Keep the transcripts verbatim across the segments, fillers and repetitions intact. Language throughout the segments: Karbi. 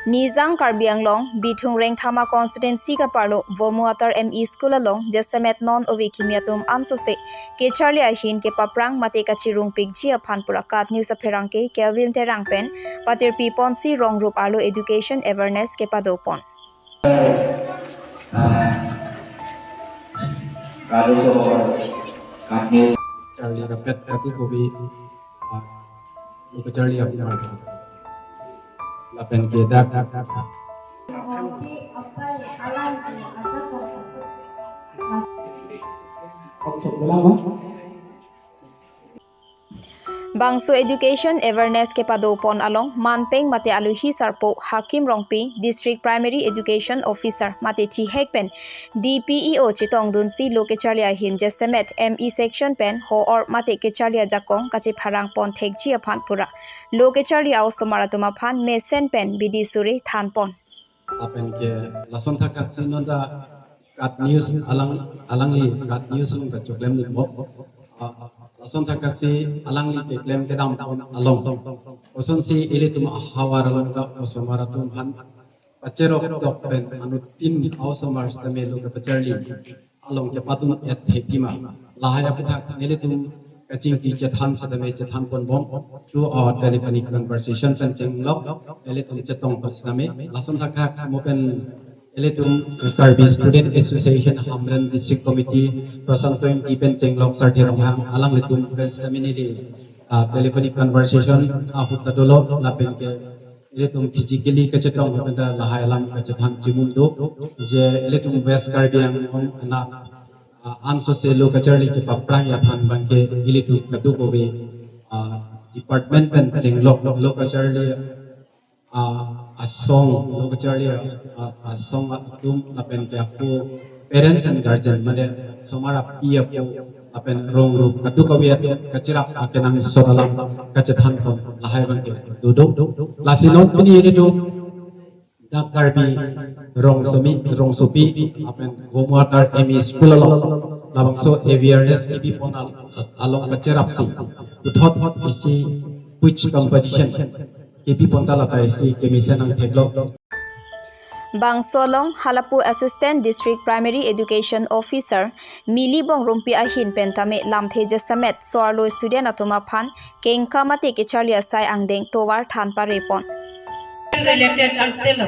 Nijang Karbi Anglong, Bithung Rengthama Constituency kaparlo Vomuatar M E School along jasemet non ove kimi atum ansose kecharli ahin kepaprang mate kachirungpikji aphan pura KAT News apherangke Kelvin Terang pen patirpi ponsi rong rup arlo education awareness kepadopon. Kado so, KAT News. Charli rapet katu kobi, ah, lo kecharli api marka. Lapen ke dak. Kok sok bola, Bang? Bangso education awareness kepadopon along manpeng mate aluhi sarpo Hakim Rongpi, District Primary Education Officer mate thihek pen D P E O chetongdunsi lo kecharli ahin jasemet M E section pen ho-or mate kecharli ajakong kachepharang pon thekji aphan pura lo kecharli a-osomar atum aphan mesen pen bidi suri thanpon. Lapen ke lason thakthak si non ta KAT News alang, alangli KAT News along ta choklem nutmo. Ah, lason thakthak si alangli keklem kedam pon along, kosonsi ilitum ahavar along ta osomar atum aphan pacherok dok pen anuttin a-osomar sitame lo kepacharli along kepadun-et thekji ma, lahai aputhak nelitum kachingki chethan sitame chethan ponbom through our telephonic conversation pen chenglok, nelitum chetong pen sitame. Lason thakthak mo pen ilitum Karbi Student Association Hamren District Committee Prasanto Engti pen chenglok Sarthe Ronghang alanglitum pen sitame neli, ah, telephonic conversation ahut ta dolo, lapen ke ilitum physically kachetong lapen ta lahai alam kachethan chimum do, je ilitum West Karbi Anglong anak, ah, ansose lo kacharli kepaprang aphan abangke ilitum kadokave, ah, department pen chenglok lo kacharli, ah, asong, lo kacharli, ah, asong atum lapen ke ako parents and guardian, mane osomar api apo lapen rong rup kadokave atum kacherap akenangsot alam kachethan pon lahai abangke dodok. Lasi non pini ilitum dak Karbi Rongsomi, Rongsopi lapen Vomuatar M E School along labangso awareness kebi pon al-, along kacherapsi puthot isi quiz competition kebi pon ta lata isi kemesen nangtheklok. Bangso along halapu Assistant District Primary Education Officer Mili Bongrumpi ahin pen tame lamthe jasemet so-arlo student atum aphan kengkam mate kecharli asai angdeng tovar than parepon. Related angselo.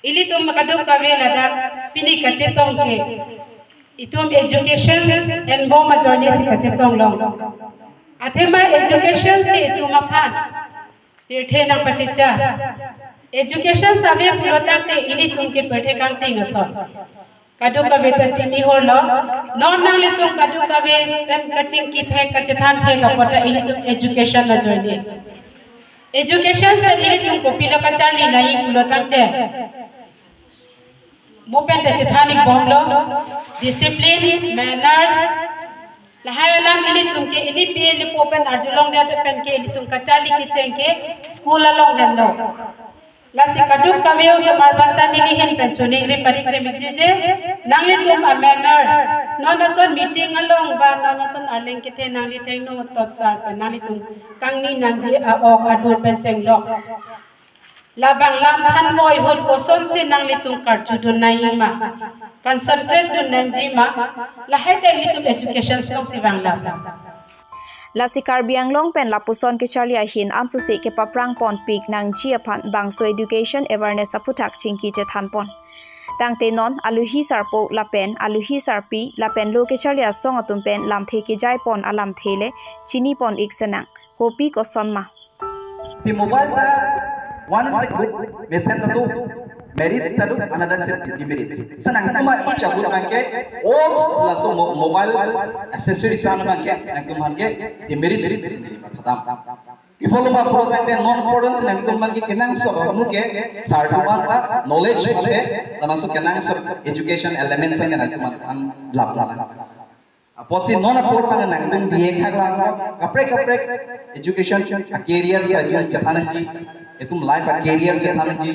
Ilitum kadokave ladak pini kachetong ke itum education enbom ajoine si kachetong long. Athema education ke itum aphan pirthe nangpachicha. Education save pulo tangte ilitum ke pirthe kangting ason. Kadokave ta chini holo. Non nanglitum kadokave pen kachingki thek kachethan thek apot ta ilitum education ajoine. Education pen ilitum kopilo kacharli nangji pulo tangte mo pen ta chethan-ik bomlo, discipline, manners, lahai alam ilitum ke ilipi ilipo pen arjulongdet pen ke ilitum kacharli kecheng ke school along henlo. Lasi kadokave osomar aphan ta neli ahin pen choningri parikre mekjeje, nanglitum a-manners, non ason meeting along ba non ason arleng kethe nangli thengno tot sar pen nanglitum kangni nangji a-ok adur pen chenglok. Labang lam thanboi ahut kosonsi nanglitum karjudun nangji ma, concentrate dun nangji ma, lahai ta ilitum education alongsi vanglam. Lasi Karbi Anglong pen lapuson kecharli ahin ansose kepaprang ponpik nangji aphan bangso education awareness aputhak chingki chethan pon. Tangte non aluhi sarpo lapen aluhi sarpi lapen lo kecharli asong atum pen lamthe kejai pon alamthe le chini pon-ik senang. Kopi koson ma? The mobile ta one is a good, mesen ta do, merits ta do, another is a demerits. Sa nangtum each ahut abangke, all laso mo-, mobile accessories an abangke, nangtum aphan ke demerits sendiri ma khatam. Ipolo ma puro tangte non poro si nangtum abangke kenangsot ahormu ke, sar tuman ta knowledge ke, labangso kenangsot education elements an nangtum aphan lap na. Apotsi non apor abang nangtum B A khak lang, kaprek kaprek education a-career ta jun chethan nangji, itum life a-career chethan nangji,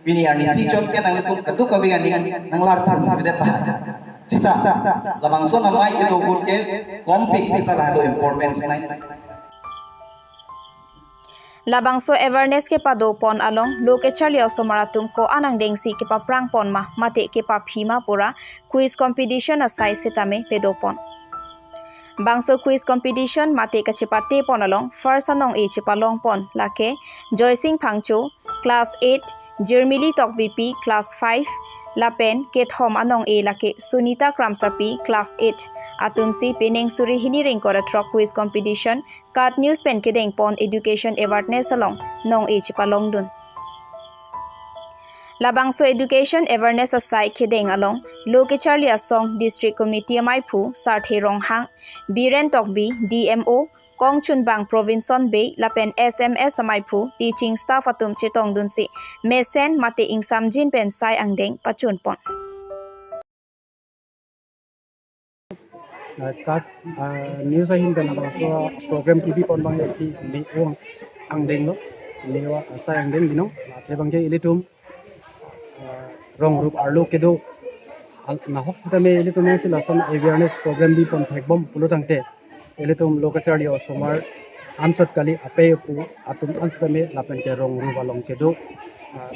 pini arnisi chot ke nangtum kadokave aning nanglar thun bideta. Sita, labangso namai kedo gur ke kompik sita lahelo importance nai. Labangso awareness kepado pon along lo kacharli osomar atum ko-an angdengsi kepaprang pon ma mate kepaphi ma pura quiz competition asai sitame pado pon. Bangso quiz competition mate kachepate pon along first anong-e chepalong pon lake Joysing Phangcho, class eight, Jirmili Tokbipi, class five, lapen kethom anong-e lake Sunita Kramsapi, class eight, atumsi pining suri hini ring ingkoi ra throk quiz competition KAT News pen kedeng pon education awareness along nong-e chepalongdun. Labangso education awareness asai kedeng along lo kacharli asong District Committee amaiphu Sarthe Ronghang, Biren Tokbi, D M O, Kongchunbang Provinson Bey lapen S M S amaiphu teaching staff atum chetongdunsi mesen mate ingsamjin pen sai angdeng pachun pon. Ah, KAT, ah, News ahin pen labangso program kebi pon abang isi ni ong angdeng lo, ni wa asai angdeng binong, ate abangke ilitum, ah, rong rup arlo kedo, al-, nahok sitame ilitum si lason awareness program bi pon thekbom pulo tangte, ilitum lo kacharli osomar anchot kali ape pu atum an sitame lapen ke rong rup along kedo, ah,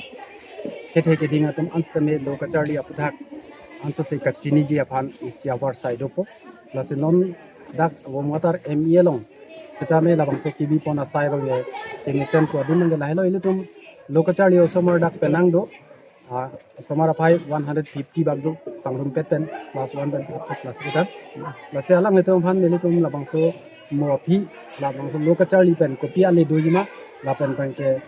kethe keding atum an sitame lo kacharli aputhak ansose kachiniji aphan isi avar sai dopo. Lasi non dak Bomkatar M E along sitame labangso kebi pon asai abang le kemesen ko adun nang lahelo ilitum lo kacharli osomar dak penang do. Ah, osomar aphai one hundred fifty bak do, pangrumpet pen class one pen up to class eight an. Lasi alanglitum aphan nelitum labangso mo aphi, labangso lo kacharli pen kopi ale dojima, lapen pen ke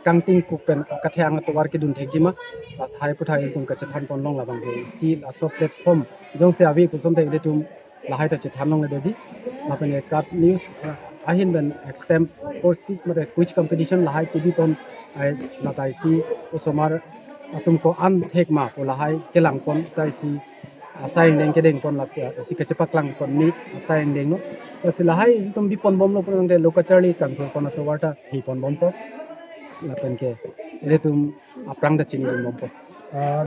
kangtingkuk pen kathang atovar kedun thekjima, lasi hai aputhak ilitum kachethan ponlong labang ke isi laso platform jongsi ave pu asonte ilitum lahai ta chethan longledoji. Lapen ke KAT News, eh, ahin pen extempore quiz mate quiz competition lahai kebi pon, ai, lata isi osomar atum ko-an thek ma pu lahai kelang pon ta isi asai angdeng kedeng pon lata isi kachepaklang pon ni asai angdeng lo. Lasi lahai ilitum bi ponbomlo pu nangte lo kacharli kangthur pon atovar ta hi ponbompo. Lapen ke ilitum aphrang ta chinidunbompo. Ah,